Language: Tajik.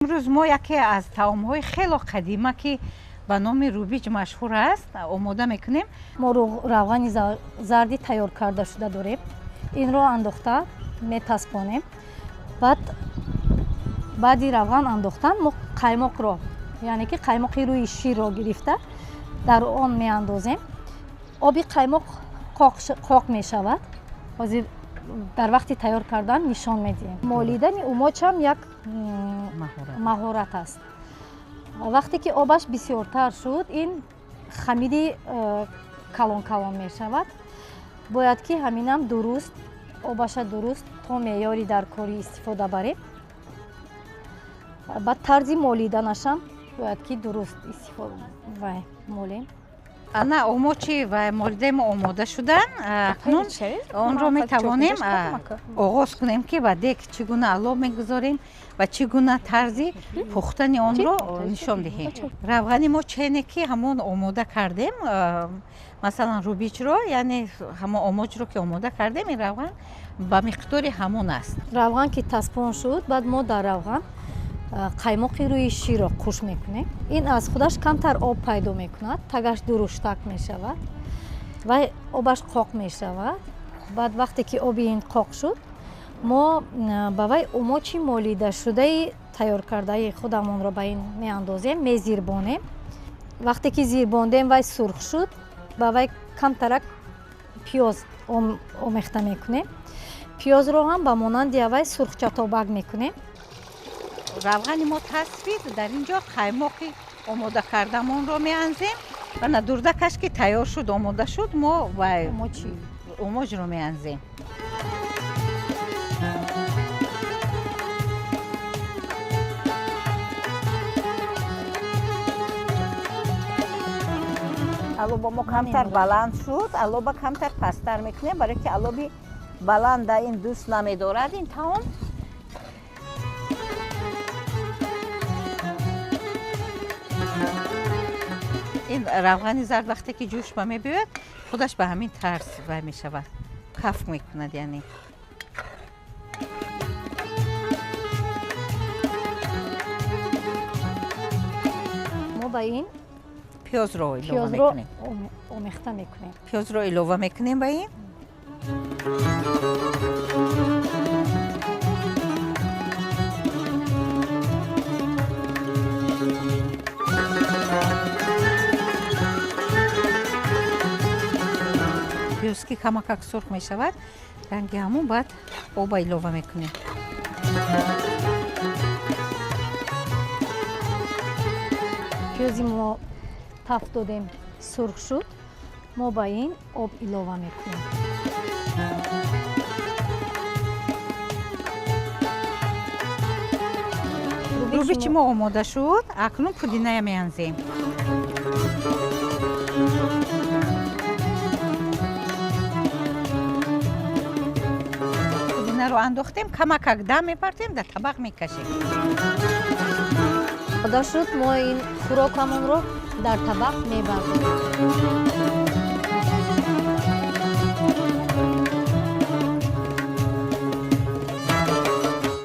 Имрӯз мо яке аз таомҳои хело қадима, ки ба номи рубиҷ машҳур аст, омода мекунем. Мо равғани зарди тайёр карда шуда дорем. Инро андохта метаспонем. Баъд баъди равған андохтан мо қаймоқро, яъне ки қаймоқи рӯи ширро гирифта дар он меандозем. Оби қаймоқ қоқ мешавад. Ҳозир дар вақти тайёр кардан нишон медиҳем. Молидани умочам як маҳорат аст. Вақте ки обаш бисёртар шуд, ин хамири калон калон мешавад. Бояд ки ҳаминам дуруст обаша дуруст то меъёри дар корӣ истифода барем. Ба тарзи молиданашам бояд ки дуруст истифода вай молем. Ана омочи ва молидаи мо омода шудан. Акнун онро метавонем оғоз кунем, ки ба дег чӣ гуна алов мегузорем ва чӣ гуна тарзи пухтани онро нишон диҳем. Равғани мо чене ки ҳамон омода кардем, масалан, рубиҷро, яъне ҳамон омоҷро ки омода кардем, ин равған ба миқдори ҳамон аст. Равған ки таспон шуд, баъд мо дар равған қаймоқи рӯи ширро қуш мекунем. Ин аз худаш камтар об пайдо мекунад, тагаш дуруштак мешавад ва обаш қоқ мешавад. Баъд вақте ки оби ин қоқ шуд, мо ба вай умочи молидашудаи тайёр кардаи худамонро ба ин меандозем, мезирбонем. Вақте ки зирбондем, вай сурх шуд, ба вай камтарак пиёз омехта мекунем. Пиёзро ҳам ба монанди аввай сурхчатобак мекунем. Равғани мо тасфид, дар ин ҷо қаймоқи омода кардамонро меанзем. Ана дурдакаш ки тайёр шуд, омода шуд, мо умоҷро меанзем. Алоба мо камтар баланд шуд, алоба камтар пасттар мекунем, барое ки алоби баланда ин дӯст намедорад ин таом. Ин равғани зард вақте ки ҷӯш ба мебиёяд, худаш ба ҳамин тарз вай мешавад, каф мекунад, яъне. Мо ба ин пиёзро илова мекунем. Омехта мекунем. Пиёзро илова мекунем ба ин. Пиёз ки камакак сурх мешавад, ранги ҳамун, баъд оба илова мекунем. Пиёзи мо таф додем, сурх шуд, мо ба ин об илова мекунем. Рубичи мо омода шуд, акнун пудиная меанзем. Пудинаро андохтем, камакак дам мепартем, дар табақ мекашем. Омода шуд, мо ин хӯрокамонро дар табақ мебардорем.